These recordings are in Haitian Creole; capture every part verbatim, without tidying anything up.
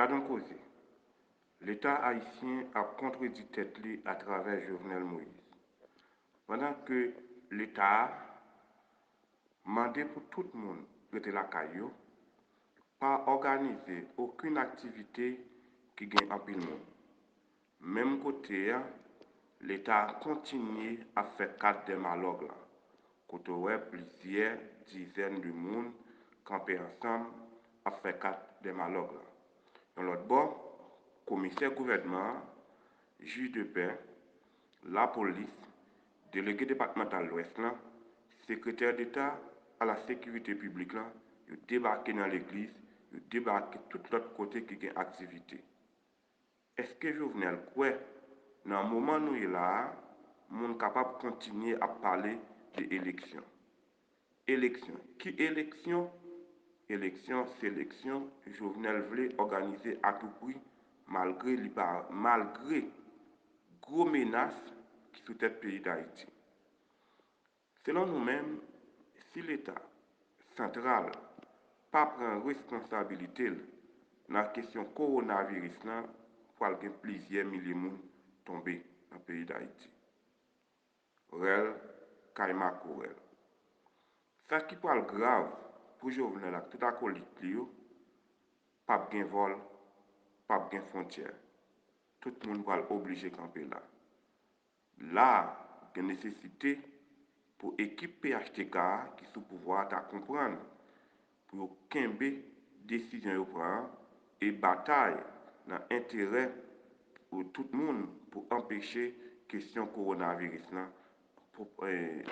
Gad on koze. Leta ayisyen ap kontredi tèt li atravè Jovenel Moïse. Pandan ke Leta a mande pou tout moun rete lakay yo, pa òganize okenn aktivite ki gen anpil moun. Menm kote a, Leta a kontinye ap fè kat dè malòg la, kote w wè plizyè dizèn de moun kanpe ansanm ap fè kat dè malòg la. Yon lòt bò, komisè gouvènman an, jij de pè, lapolis, delege depatmantal Lwès lan, sekretè deta a la sekirite piblik lan, yo debake nan legliz, yo debake tout lòt kote ki gen aktivite. Èske Jovenel kwè nan moman nou ye la a, moun kapab kontinye ap pale de eleksyon? Eleksyon. Ki eleksyon? Eleksyon, seleksyon, Jovenel vle òganize a tou pri, malgre li pa, malgre gwo menas ki sou tèt peyi Dayiti. Selon nou menm, si Leta santral pa pran responsabilite l nan kesyon kowonaviris lan, pral gen plizyè milye moun tonbe nan peyi Dayiti. Rèl kay makorèl. Sa ki pral grav pou Jovenel ak tout akolit li yo, p ap gen vòl, p ap gen fwontyè. Tout moun pral oblije kanpe la. La a, gen nesesite pou ekip P H T K a ki sou pouvwa a ta konprann pou yo kenbe desizyon yo pran an e batay nan enterè pou tout moun pou anpeche kesyon kowonaviris lan, pou, eh,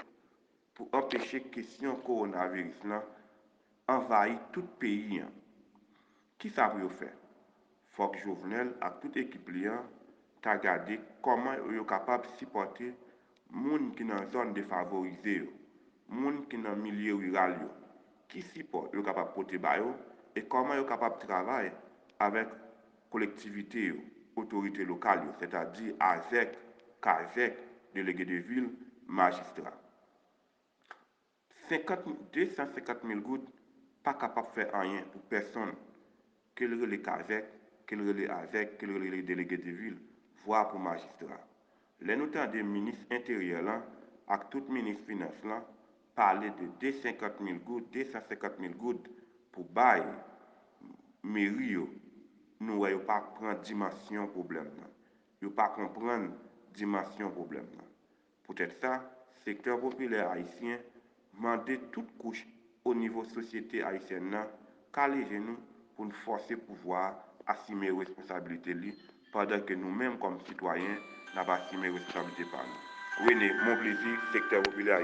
pou anpeche kesyon kowonaviris lan anvayi tout peyi an. Kisa pou yo fè? Fòk Jovenel ak tout ekip li an ta gade kòman yo kapab sipòte moun ki nan zòn defavorize yo, moun ki nan milye riral yo. Ki sipò yo kapab pote ba yo e kòman yo kapab travay avèk kolektivite yo, otorite lokal yo, sètadi azèk, kazèk, delege de vil, majistra. Senkant, de san senkant mil goud pa kapab fè anyen pou pèsonn, ke l rele kazèk, ke l rele azèk, ke l rele delege de vil, vwa pou majistra. Lè nou tande minis enteryè lan ak tout minis finans lan pale de de senkant mil goud, de san senkant mil goud pou bay meri yo, nou wè yo pa pran dimansyon pwoblèm nan. Yo pa konprann dimansyon pwoblèm nan. Poutèt sa, sektè popilè ayisyen mande tout kouch o nivo sosyete ayisyèn nan kale je nou pou n fòse pouvwa a asime responsabilite li, pandan ke nou menm kòm sitwayen, n ap asime responsabilite pa nou. Rene Monplaisir, sektè popilè ayisyen.